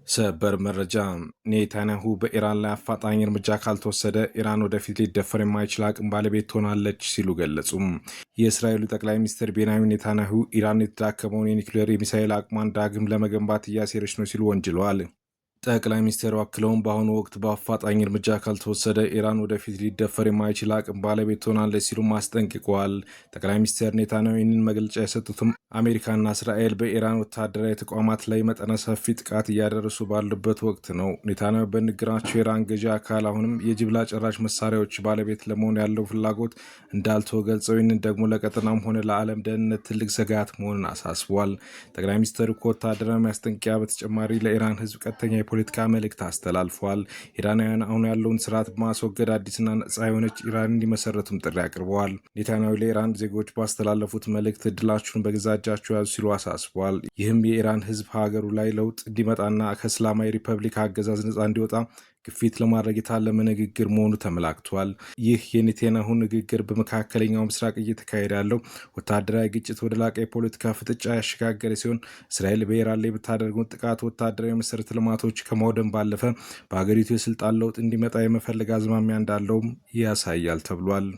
ሰበር መረጃ፣ ኔታንያሁ በኢራን ላይ አፋጣኝ እርምጃ ካልተወሰደ ኢራን ወደፊት ሊደፈር የማይችል አቅም ባለቤት ትሆናለች ሲሉ ገለጹም። የእስራኤሉ ጠቅላይ ሚኒስትር ቤንያሚን ኔታንያሁ ኢራን የተዳከመውን የኒውክሌር የሚሳኤል አቅሟን ዳግም ለመገንባት እያሴረች ነው ሲሉ ወንጅለዋል። ጠቅላይ ሚኒስትሩ አክለውም በአሁኑ ወቅት በአፋጣኝ እርምጃ ካልተወሰደ ኢራን ወደፊት ሊደፈር የማይችል አቅም ባለቤት ትሆናለች ሲሉም አስጠንቅቀዋል። ጠቅላይ ሚኒስትር ኔታንያሁ ይህንን መግለጫ የሰጡትም አሜሪካና እስራኤል በኢራን ወታደራዊ ተቋማት ላይ መጠነ ሰፊ ጥቃት እያደረሱ ባሉበት ወቅት ነው። ኔታንያሁ በንግግራቸው የኢራን ገዢ አካል አሁንም የጅምላ ጨራሽ መሳሪያዎች ባለቤት ለመሆን ያለው ፍላጎት እንዳልተወ ገልጸው ይህንን ደግሞ ለቀጠናም ሆነ ለዓለም ደህንነት ትልቅ ስጋት መሆኑን አሳስቧል። ጠቅላይ ሚኒስትሩ ከወታደራዊ ማስጠንቀቂያ በተጨማሪ ለኢራን ሕዝብ ቀጥተኛ የፖለቲካ መልእክት አስተላልፈዋል። ኢራናውያን አሁን ያለውን ስርዓት በማስወገድ አዲስና ነጻ የሆነች ኢራን እንዲመሰረቱም ጥሪ አቅርበዋል። ኔታንያሁ ለኢራን ዜጎች ባስተላለፉት መልእክት እድላችሁን በገዛ እጃችሁ ያዙ ሲሉ አሳስበዋል። ይህም የኢራን ህዝብ ሀገሩ ላይ ለውጥ እንዲመጣና ከእስላማዊ ሪፐብሊክ አገዛዝ ነጻ እንዲወጣ ግፊት ለማድረግ የታለመ ንግግር መሆኑ ተመላክቷል። ይህ የኔታንያሁ ንግግር በመካከለኛው ምስራቅ እየተካሄደ ያለው ወታደራዊ ግጭት ወደ ላቀ የፖለቲካ ፍጥጫ ያሸጋገረ ሲሆን፣ እስራኤል በኢራን ላይ የምታደርገውን ጥቃት ወታደራዊ መሰረተ ልማቶች ከማውደም ባለፈ በሀገሪቱ የስልጣን ለውጥ እንዲመጣ የመፈለግ አዝማሚያ እንዳለውም ያሳያል ተብሏል።